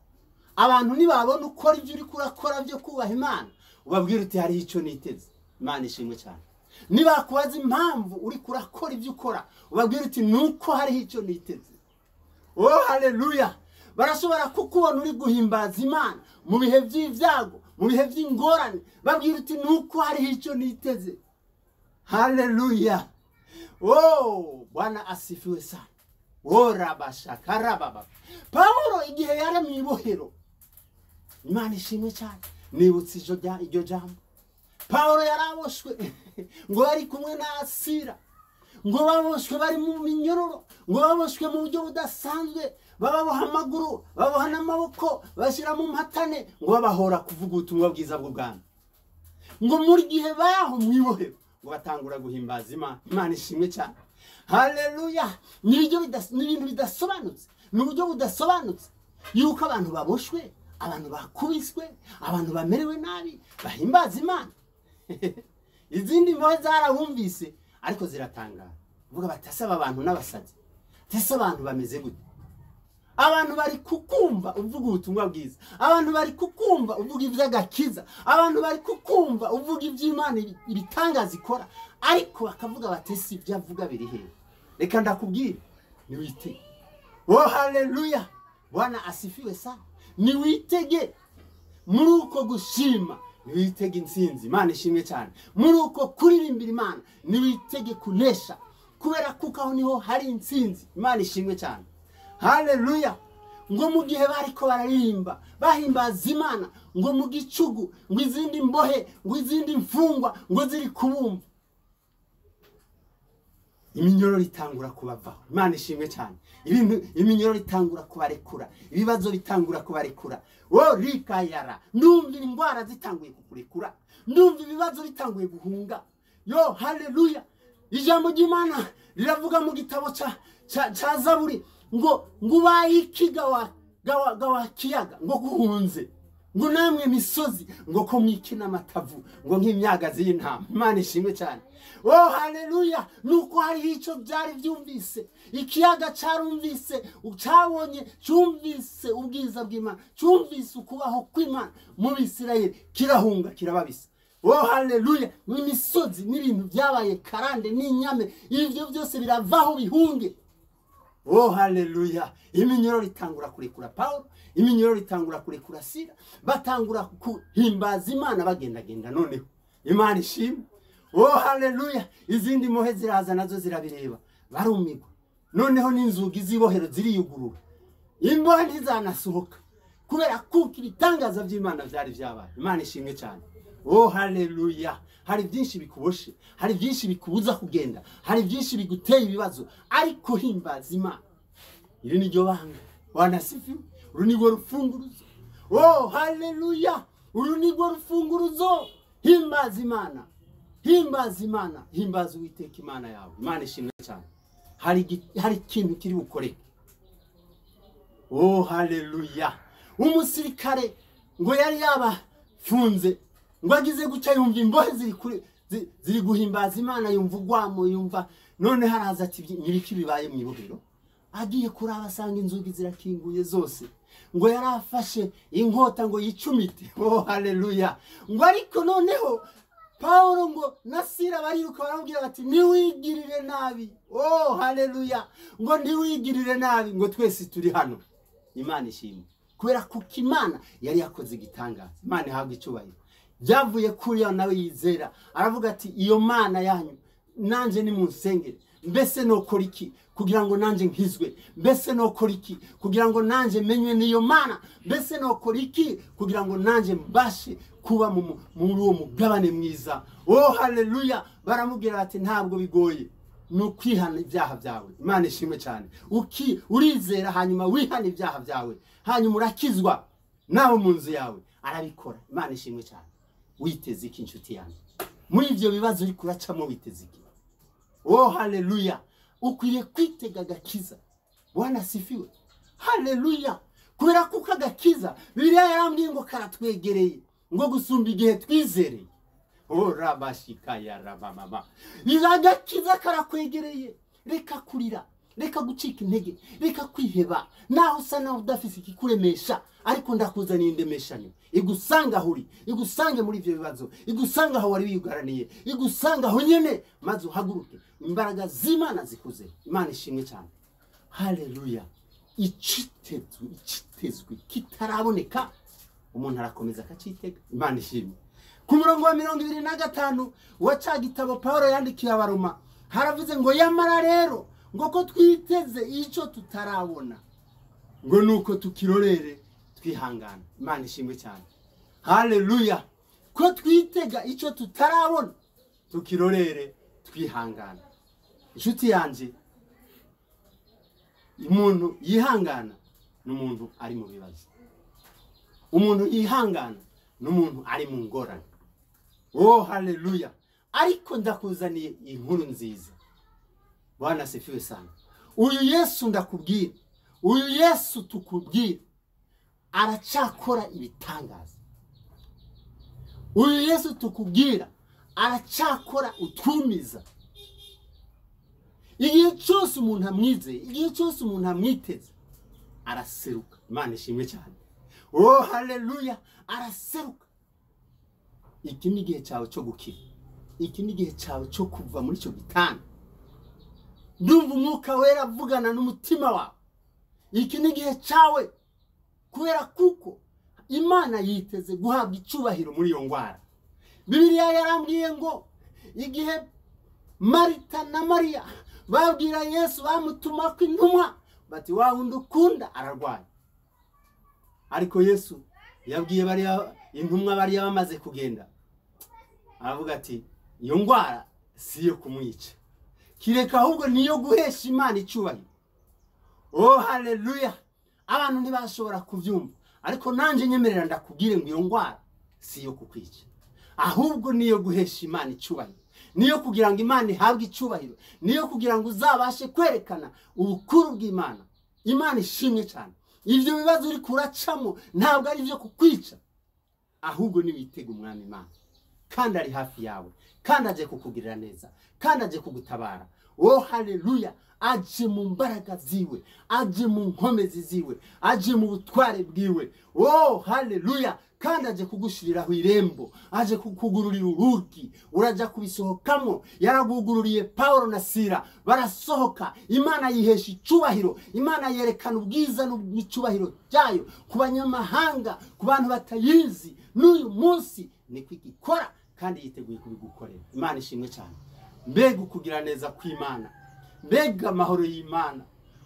Abantu nibabona ukora ibyo uri kurakora byo kubaha Imana, ubabwira uti hari icyo niteze. Imana ishimwe cyane. Nibakubaza impamvu uri kurakora ibyo ukora, ubabwira uti nuko hariho icyo niteze. Oh haleluya! Barashobora kukubona uri guhimbaza Imana mu bihe by'ibyago, mu bihe by'ingorane, babwira uti nuko hariho icyo niteze. Haleluya! Oh, Bwana asifiwe sana. Oh rabashakarababa. Paulo igihe yari mu ibohero, Imana ishimwe cyane, nibutse iryo jambo. Paulo yaraboshwe ngo yari kumwe na Sila, ngo baboshwe bari mu minyororo, ngo baboshwe mu buryo budasanzwe, bababoha amaguru, baboha n'amaboko, bashyira mu mpatane, ngo babahora kuvuga ubutumwa bwiza bw'ubwami. Ngo muri gihe baho mu ibohero ngo batangura guhimbaza Imana. Imana ishimwe cyane. Haleluya! Ni ibintu bidasobanutse, ni uburyo budasobanutse yuko abantu baboshwe, abantu bakubiswe, abantu bamerewe nabi bahimbaza Imana. Izindi mbohe zarabumvise ariko ziratangara, vuga batasaba abantu n'abasazi, tese abantu bameze gute? Abantu bari kukumva uvuga ubutumwa bwiza, abantu bari kukumva uvuga iby'agakiza, abantu bari kukumva uvuga iby'Imana ibitangaza ikora, ariko bakavuga batese ibyo avuga biri hehe? Reka ndakubwira, niwitege. Oh haleluya! Bwana asifiwe sana. Niwitege muri uko gushima, niwitege intsinzi. Imana ishimwe cyane. Muri uko kuririmbira Imana, niwitege kunesha, kubera kuko aho niho hari intsinzi. Imana ishimwe cyane. Haleluya! Ngo mu gihe bariko bararirimba bahimbaza Imana, ngo mu gicugu, ngo izindi mbohe, ngo izindi mfungwa ngo ziri kubumva, iminyororo itangura kubavaho. Imana ishimwe cyane. Iminyororo itangura kubarekura, ibibazo bitangura kubarekura. Oh rikayara, ndumva indwara zitanguye kukurekura, ndumva ibibazo bitanguye guhunga. Yo haleluya! Ijambo ry'Imana riravuga mu gitabo ca Zaburi ngo ngubaye ikiga wa kiyaga ngo guhunze, ngo namwe misozi ngo ko mwikina amatavu ngo nk'imyagazi y'intama. Imana ishimwe cyane. Oh haleluya! Nuko hari icyo byari byumvise, ikiyaga carumvise, ucabonye, cyumvise ubwiza bw'Imana, cyumvise ukubaho kw'Imana mu Bisirayeli, kirahunga kirababisa. Oh haleluya! N'imisozi n'ibintu byabaye karande n'inyame, ivyo byose biravaho bihunge. Oh haleluya! Iminyororo itangura kurekura Paulo, iminyororo itangura kurekura Sila, batangura kuhimbaza Imana bagendagenda. Noneho Imana ishimwe. Oh haleluya! Izindi mbohe ziraza nazo zirabireba, barumigwa. Noneho n'inzugi z'ibohero ziriyugurura, imbohe ntizanasohoka, kubera kuko ibitangaza by'Imana byari byabaye. Imana ishimwe cyane. Oh haleluya! Hari byinshi bikuboshe, hari byinshi bikubuza kugenda, hari byinshi biguteye ibibazo, ariko himbaza Imana. Iri ni ryo banga. Bwana asifiwe. Uru ni rwo rufunguruzo. Oh haleluya! Uru ni rwo rufunguruzo. Himbaza Imana, himbaza Imana, himbaza Uwiteka Imana yawe. Imana ishimwe cyane. Hari ikintu kiri bukoreke. Oh haleluya! Umusirikare ngo yari yabafunze, ngo agize guca yumva imbohe ziri guhimbaza Imana, yumva ugwamo, yumva none haraza ati nibiki bibaye mu ibohero? Agiye kuraba asanga inzugi zirakinguye zose, ngo yarafashe inkota ngo yicumite. Oh haleluya! Ngo ariko noneho Paulo ngo na Sila bariruka baramubwira bati ntiwigirire nabi. Oh haleluya! Ngo ntiwigirire nabi, ngo twese turi hano. Imana ishimwe, kubera kuko Imana yari yakoze igitangaza. Imana ihabwa icyubahiro. Byavuye kuri yo nawe yizera, aravuga ati iyo Mana yanyu nanje ni munsengere, mbese nokora iki kugira ngo nanje nkizwe? Mbese nokora iki kugira ngo nanje menywe n'iyo Mana? Mbese nokora iki kugira ngo nanje mbashe kuba muri uwo mugabane mwiza? Oh haleluya! Baramubwira bati ntabwo bigoye, ni ukwihana ibyaha byawe. Imana ishimwe cyane. Urizera hanyuma wihana ibyaha byawe, hanyuma urakizwa nawe mu nzu yawe. Arabikora. Imana ishimwe cyane. Witeze iki inshuti yanjye? Muri ibyo bibazo uri kuracamo witeze iki? Oh haleluya! Ukwiriye kwitega agakiza. Bwana asifiwe. Haleluya! Kubera kuko agakiza Bibiliya yarambwiye ngo karatwegereye, ngo gusumba igihe twizereye. Oh rabashikaya rabamama. Agakiza karakwegereye. Reka kurira, reka gucika intege, reka kwiheba. Naho usa naho udafise ikikuremesha, ariko ndakuzaniye indemeshanyo igusanga aho uri, igusange muri ibyo bibazo, igusanga aho wari wiyugaraniye, igusanga aho nyene, maze uhaguruke imbaraga z'Imana zikuze. Imana ishimwe cyane. Haleluya! Icitezwe kitaraboneka umuntu arakomeza akacitega. Imana ishimwe. Ku murongo wa 25 wa ca gitabo Paulo yandikiye Abaroma haravuze ngo yamara rero ngo ko twiteze ico tutarabona ngo nuko tukirorere twihangana. Imana ishimwe cyane. Haleluya. Ko twitega ico tutarabona tukirorere twihangana. Inshuti yanje, umuntu yihangana n'umuntu ari mu bibazo, umuntu yihangana n'umuntu ari mu ngorane. Oh haleluya. Ariko ndakuzaniye inkuru nziza. Bwana sifiwe sana. Uyu Yesu ndakubwira, uyu Yesu tukubwira aracakora ibitangaza. Uyu Yesu tukubwira aracakora utwumiza. Igihe cyose umuntu amwizeye, igihe cyose umuntu amwiteze, araseruka. Imana ishimwe cyane. Oh haleluya, araseruka. Iki ni igihe cyawe cyo gukira, iki ni igihe cyawe cyo kuva muri icyo gitanda. Ndumva umwuka wera avugana n'umutima wawe. Iki ni igihe cyawe, kubera kuko Imana yiteze guhabwa icyubahiro muri iyo ndwara. Bibiliya yarambwiye ngo igihe Marita na Mariya babwira Yesu bamutuma ko intumwa bati wa wundi ukunda ararwaye, ariko Yesu yabwiye bariya intumwa bariya bamaze kugenda, aravuga ati iyo ndwara si iyo kumwica, kireka ahubwo niyo guhesha Imana icyubahiro. Oh haleluya. Abantu ntibashobora kubyumva, ariko nanje nyemerera ndakubwire ngo iyo ndwara si iyo kukwica, ahubwo niyo guhesha Imana icyubahiro, niyo kugira ngo Imana ihabwe icyubahiro, niyo kugira ngo uzabashe kwerekana ubukuru bw'Imana. Imana ishimwe cyane. Ibyo bibazo uri kuracamo ntabwo ari byo kukwica, ahubwo niwitega umwami Imana, kandi ari hafi yawe, kandi aje kukugirira neza, kandi aje kugutabara. Oh haleluya. Aje mu mbaraga ziwe, aje mu nkomezi ziwe, aje mu butware bwiwe. Oh haleluya. Kandi aje kugushiriraho irembo, aje kukugururira urugi, uraja kubisohokamo. Yaragugururiye Paulo na Sila barasohoka. Imana yihesha icyubahiro, Imana yerekana ubwiza n'icyubahiro cyayo ku banyamahanga, ku bantu batayizi. N'uyu munsi niko igikora, kandi yiteguye kubigukorera. Imana ishimwe cyane. Mbega ukugira neza kw'Imana, mbega amahoro y'Imana.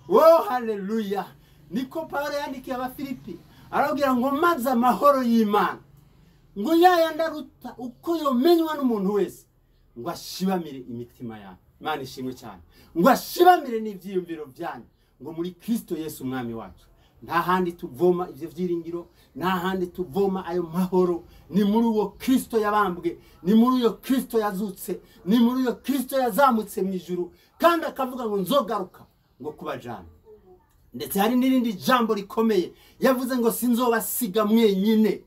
Oh haleluya. Niko Paulo yandikiye Abafilipi arabwira ngo maze amahoro y'Imana ngo yayandaruta uko yomenywa n'umuntu wese, ngo ashibamire imitima yanyu. Imana ishimwe cyane. Ngo ashibamire n'ibyiyumviro byanyu, ngo muri Kristo Yesu umwami wacu. Nta handi tuvoma ivyo vyiringiro, nta handi tuvoma ayo mahoro, ni muri uwo Kristo yabambwe, ni muri uyo Kristo yazutse, ni muri uyo Kristo yazamutse mu ijuru, kandi akavuga ngo nzogaruka ngo kubajana. Ndetse hari n'irindi jambo rikomeye yavuze ngo sinzobasiga mwenyine.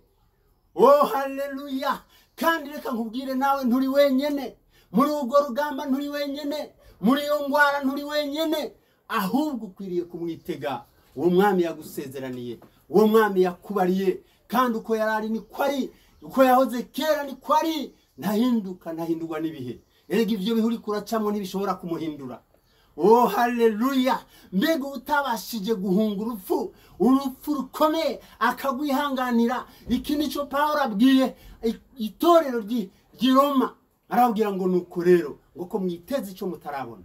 Oh haleluya. Kandi reka nkubwire nawe nturi wenyene muri urwo rugamba, nturi wenyene muri iyo ngwara, nturi wenyene, ahubwo ukwiriye kumwitega. Uwo mwami yagusezeraniye, uwo mwami yakubariye, kandi uko yarari niko ari, uko yahoze kera niko ari, ntahinduka, ntahindurwa n'ibihe. Erega ivyo bihe uriko uracamwo ntibishobora kumuhindura. Oh haleluya. Mbega utabashije guhunga urupfu, urupfu rukomeye akagwihanganira. Iki nico Paulo abwiye itorero ry'i Roma, arababwira ngo nuko rero ngo ko mwiteze ico mutarabona,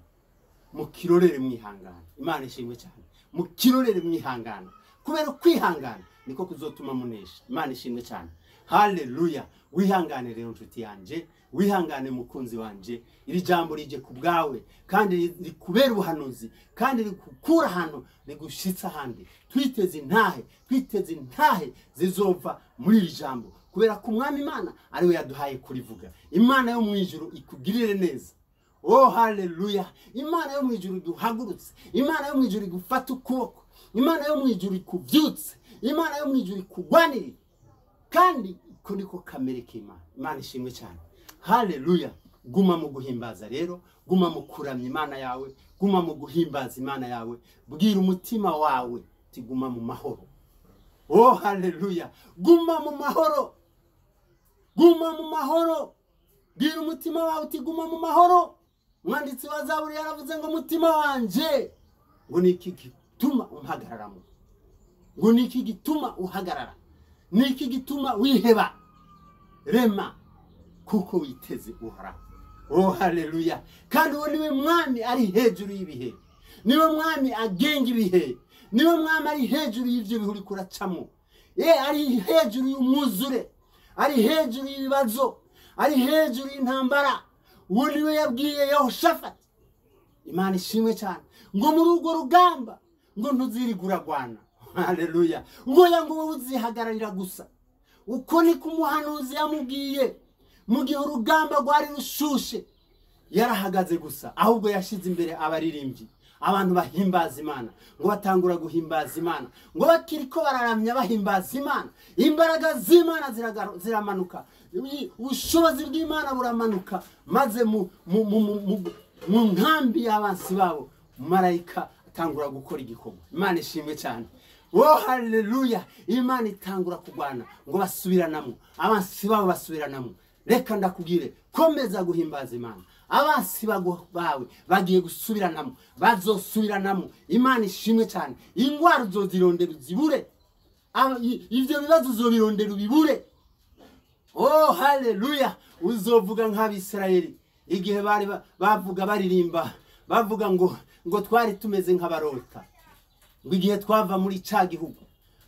mukirorere mwihangana. Imana ishimwe cyane. Mukirorere mwihangana, kubera kwihangana niko kuzotuma munesha. Imana ishimwe cyane. Haleluya. Wihangane rero nshuti yanje, wihangane mukunzi wanje. Iri jambo rije ku bwawe, kandi rikubera ubuhanuzi, kandi rikukura hano rigushitsa ahandi. Twiteze intahe, twiteze intahe zizova muri iri jambo, kubera ko umwami Imana ari we yaduhaye kurivuga. Imana yo mu ijuru ikugirire neza. Oh haleluya. Imana yo mu ijuru duhagurutse, Imana yo mu ijuru igufata ukuboko, Imana yo mu ijuru ikubyutse, Imana yo mu ijuru ikugwanirire. Kandi ko niko kamere k'Imana. Imana ishimwe cyane. Haleluya. Guma mu guhimbaza rero, guma mu kuramya Imana yawe, guma mu guhimbaza Imana yawe. Bwira umutima wawe uti guma mu mahoro. Oh haleluya. Guma mu mahoro, guma mu mahoro. Bwira umutima wawe uti guma mu mahoro. Umwanditsi wa Zaburi yaravuze ngo mutima wanje ngo niki gituma mpagararamo. Ngo niki gituma uhagarara? Niki gituma wiheba? Rema kuko witeze Uhoraho. Oh haleluya! Kandi uwo niwe mwami ari hejuru y'ibihe, niwe mwami agenga ibihe, niwe mwami ari hejuru y'ivyo bihe uriko uracamo. Ari hejuru y'umwuzure, ari hejuru y'ibibazo, ari hejuru y'intambara. Uwo niwe yabwiye Yehoshafati, Imana ishimwe cyane, ngo muri urwo rugamba ngo ntuzirigura uragwana. Haleluya! Ngo ya ngo wowe uzihagararira gusa. Uko niko umuhanuzi yamubwiye mu gihe urugamba rwari rushushe. Yarahagaze gusa, ahubwo yashize imbere abaririmbyi, abantu bahimbaza Imana, ngo batangura guhimbaza Imana, ngo bakiriko bararamya bahimbaza Imana, imbaraga z'Imana ziramanuka, ubushobozi bw'Imana buramanuka, maze mu nkambi y'abansi babo marayika atangura gukora igikorwa. Imana ishimwe cyane. Oh haleluya! Imana itangura kugwana, ngo basubiranamo, abansi babo basubiranamo. Reka ndakubwire, komeza guhimbaza Imana. Abansi bawe bagiye gusubiranamo, bazosubiranamo. Imana ishimwe cyane. Ingwara uzozirondera uzibure, ivyo bibazo uzobirondera ubibure. Oh haleluya! Uzovuga nk'Abisirayeli igihe bari bavuga baririmba, bavuga ngo twari tumeze nk'abarota, ngo igihe twava muri ca gihugu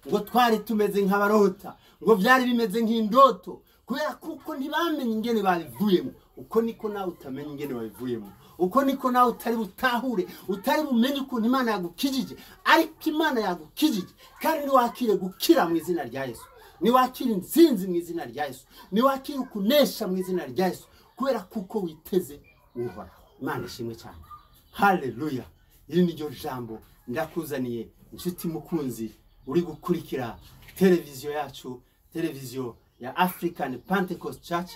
ngo twari tumeze nk'abarota, ngo byari bimeze nk'indoto, kubera kuko ntibamenye ingene babivuyemo. Uko niko nawe utamenya ingene babivuyemo, uko niko nawe utari butahure, utari bumenye ukuntu Imana yagukijije. Ariko Imana yagukijije, kandi niwakire gukira mu izina rya Yesu, niwakire intsinzi mu izina rya Yesu, niwakire ukunesha mu izina rya Yesu, kubera kuko witeze Uhoraho. Imana ishimwe cyane. Haleluya! Iri niryo jambo ndakuzaniye, inshuti mukunzi uri gukurikira televiziyo yacu, televiziyo ya African Pentecost Church,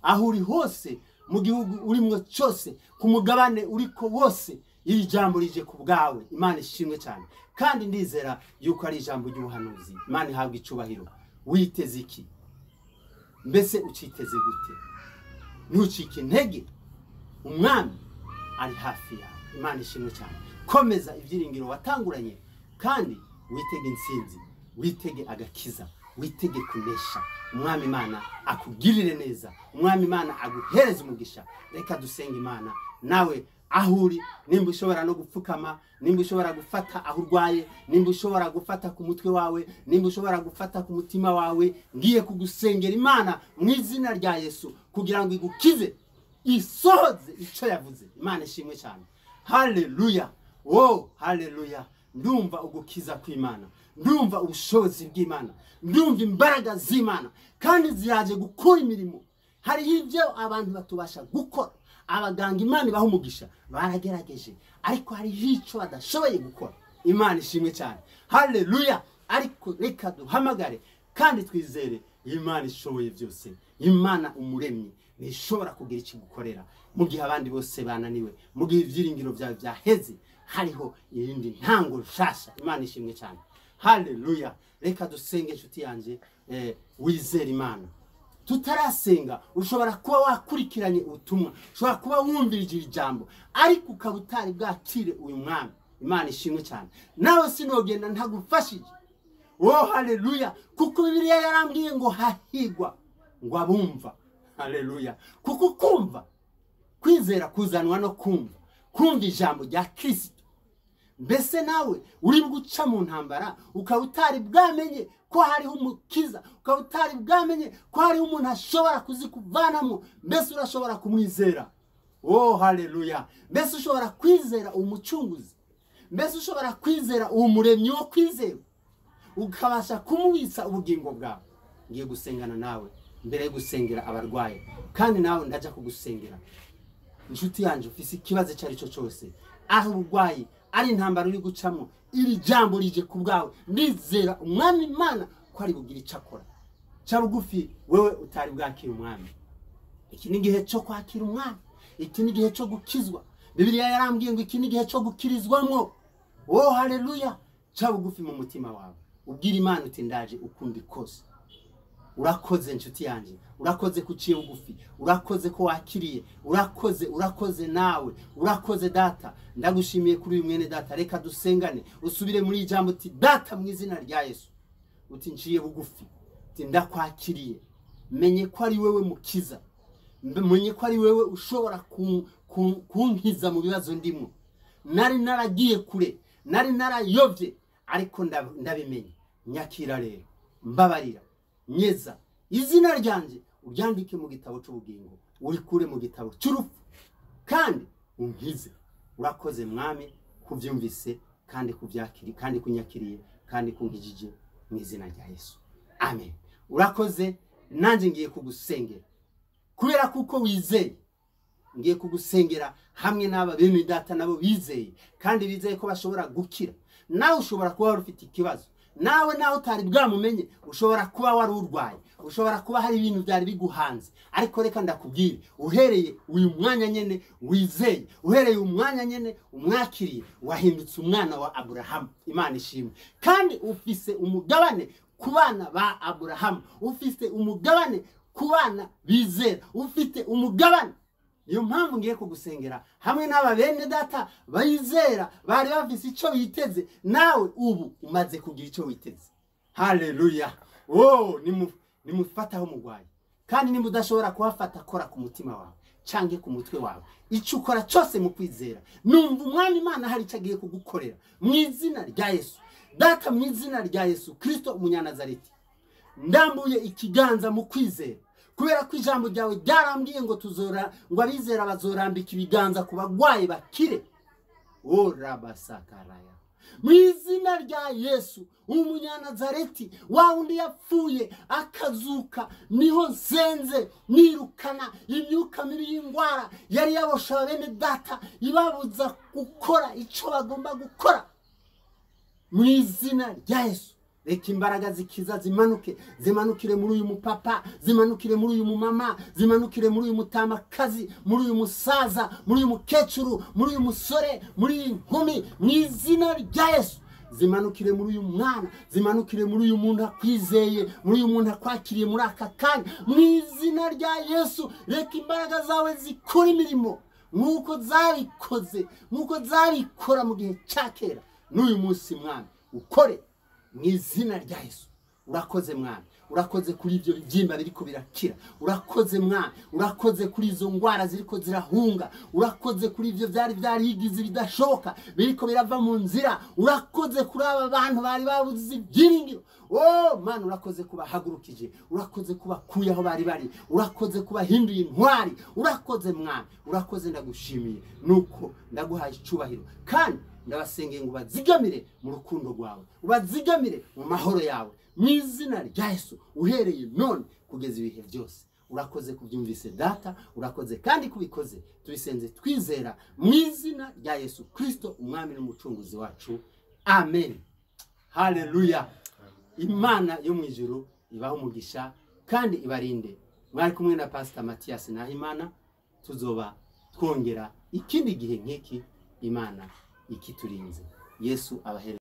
aho uri hose mu gihugu urimwo cyose, ku mugabane uriko wose, iri jambo rije ku bwawe. Imana ishimwe cyane. Kandi ndizera yuko ari ijambo ry'ubuhanuzi. Imana ihabwa icubahiro. Witeze iki? Mbese uciteze gute? Ntucike intege, umwami ari hafi yawe. Imana ishimwe cyane. Komeza ibyiringiro watanguranye, kandi witege intsinzi, witege agakiza, witege kunesha. Umwami Imana akugirire neza, Umwami Imana aguhereze umugisha. Reka dusenge Imana. Nawe aho uri, nimba ushobora no gupfukama, nimba ushobora gufata aho urwaye, nimba ushobora gufata ku mutwe wawe, nimba ushobora gufata ku mutima wawe, ngiye kugusengera Imana mu izina rya Yesu kugira ngo igukize, isohoze icyo yavuze. Imana ishimwe cyane. Haleluya! Oh haleluya! Ndumva ugukiza kw'Imana, ndumva ubushobozi bw'Imana, ndumva imbaraga z'Imana, kandi ziraje gukora imirimo. Hari ibyo abantu batubasha gukora, abaganga Imana ibaha umugisha baragerageje, ariko hari icyo badashoboye gukora. Imana ishimwe cyane. Haleluya! Ariko reka duhamagare kandi twizere Imana ishoboye byose. Imana umuremyi ntishobora kugira icyo gukorera mu gihe abandi bose bananiwe, mu gihe ibyiringiro byawe byaheze, hariho irindi ntango nshasha. Imana ishimwe cyane. Haleluya! Reka dusenge inshuti yanjye, wizere Imana. Tutarasenga ushobora kuba wakurikiranye ubutumwa, ushobora kuba wumvirije ijambo, ariko ukaba utari bwakire uyu mwami. Imana ishimwe cyane. Nawe sinogenda ntagufashije. Oh haleluya! Kuko Bibiliya yarambwiye ngo hahigwa ngo abumva. Haleluya! Kuko kumva, kwizera kuzanwa no kumva, kumva ijambo rya Kristo. Mbese nawe uri guca mu ntambara ukaba utari bwamenye ko hariho umukiza, ukaba utari bwamenye ko hariho umuntu ashobora kuzikuvanamo, mbese urashobora kumwizera? Oh haleluya! Mbese ushobora kwizera umucunguzi? Mbese ushobora kwizera umuremyi wo kwizera, ukabasha kumubitsa ubugingo bwawe? Ngiye gusengana nawe mbere yo gusengera abarwaye, kandi nawe ndajya kugusengera. Inshuti yanjye, ufise ikibazo icyo ari cyo cyose, aho uburwayi ari intambara uri gucamo, iri jambo rije ku bwawe. Ndizera Umwami Imana ko ari bugire icyo akora. Ca bugufi wewe utari bwakira Umwami. Iki ni igihe cyo kwakira Umwami, iki ni igihe cyo gukizwa. Bibiliya yarambwiye ngo iki ni igihe cyo gukirizwamo. Oh haleluya! Ca bugufi mu mutima wawe, ubwira Imana uti ndaje ukundi kose. Urakoze inshuti yanjye, urakoze ko uciye bugufi, urakoze ko wakiriye, urakoze, urakoze nawe, urakoze data. Ndagushimiye kuri uyu mwene data. Reka dusengane, usubire muri ijambo uti data mu izina rya Yesu, uti nciye bugufi, uti ndakwakiriye, menye ko ari wewe mukiza, menye ko ari wewe ushobora kunkiza mu bibazo ndimo. Nari naragiye kure, nari narayobye, ariko ndabimenye. Nyakira rero, mbabarira, nyeza, izina ryanjye uryandike mu gitabo cy'ubugingo, urikure mu gitabo cy'urupfu, kandi unkize. Urakoze mwami kubyumvise kandi kubyakiri kandi kunyakiriye kandi kunkijije mu izina rya Yesu, amen. Urakoze. Nanjye ngiye kugusengera kubera kuko wizeye, ngiye kugusengera hamwe n'aba bene data nabo bizeye kandi bizeye ko bashobora gukira. Nawe ushobora kuba wari ufite ikibazo, nawe nawe utari bwamumenye, ushobora kuba wari urwaye, ushobora kuba hari ibintu byari biguhanze, ariko reka ndakubwire, uhereye uyu mwanya nyene wizeye, uhereye umwanya nyene umwakiriye, wahindutse umwana wa Aburahamu. Imana ishimwe. Kandi ufise umugabane ku bana ba Aburahamu, ufise umugabane ku bana bizera, ufite umugabane. Niyo mpamvu ngiye kugusengera hamwe n'aba bene data bayizera bari bafise icyo biteze, nawe ubu umaze kugira icyo witeze. Haleluya. Oh, nimufataho mugwayi, kandi nimba udashobora kuhafata, kora ku mutima wawe canke ku mutwe wawe, icyo ukora cyose mu kwizera. Numva umwami Imana hari icyo agiye kugukorera mu izina rya Yesu. Data, mu izina rya Yesu Kristo umunyanazareti, ndambuye ikiganza mu kwizera, kubera ko ijambo ryawe ryarambwiye ngo tuzora, ngo abizera bazorambika ibiganza ku bagwayi bakire. O rabasakaraya, mu izina rya Yesu umunyanazareti, wa wundi yapfuye akazuka, niho nsenze nirukana imyuka mibi y'indwara yari yabosha bene data, ibabuza gukora icyo bagomba gukora. Mu izina rya Yesu, reka imbaraga zikiza zimanuke, zimanukire muri uyu mupapa, zimanukire muri uyu mumama, zimanukire muri uyu mutamakazi, muri uyu musaza, muri uyu mukecuru, muri uyu musore, muri iyi nkumi, mu izina rya Yesu. Zimanukire muri uyu mwana, zimanukire muri uyu muntu akwizeye, muri uyu muntu akwakiriye muri aka kanya, mu izina rya Yesu. Reka imbaraga zawe zikora imirimo nk'uko zarikoze, nk'uko zarikora mu gihe cya kera, n'uyu munsi mwami ukore mu izina rya Yesu. Urakoze mwami, urakoze kuri ibyo bibyimba biriko birakira, urakoze mwami, urakoze kuri izo ngwara ziriko zirahunga, urakoze kuri ibyo byari byarigize bidashoboka biriko birava mu nzira, urakoze kuri aba bantu bari babuze ibyiringiro. Oh Mana, urakoze kubahagurukije, urakoze kubakuye aho bari bari, urakoze kubahinduye intwari, urakoze mwami, urakoze, ndagushimiye. Nuko ndaguhaye icubahiro, kandi ndabasengeye ngo ubazigamire mu rukundo rwawe, ubazigamire mu mahoro yawe, mu izina rya Yesu, uhereye none kugeza ibihe byose. Urakoze kubyumvise data, urakoze kandi kubikoze, tubisenze twizera mu izina rya Yesu Kristo umwami n'umucunguzi wacu, amen. Haleluya. Imana yo mu ijuru ibahe umugisha kandi ibarinde. Mwari kumwe na Pastor Mathias Nahimana, tuzoba twongera ikindi gihe nk'iki, Imana ikiturinze. Yesu abahere.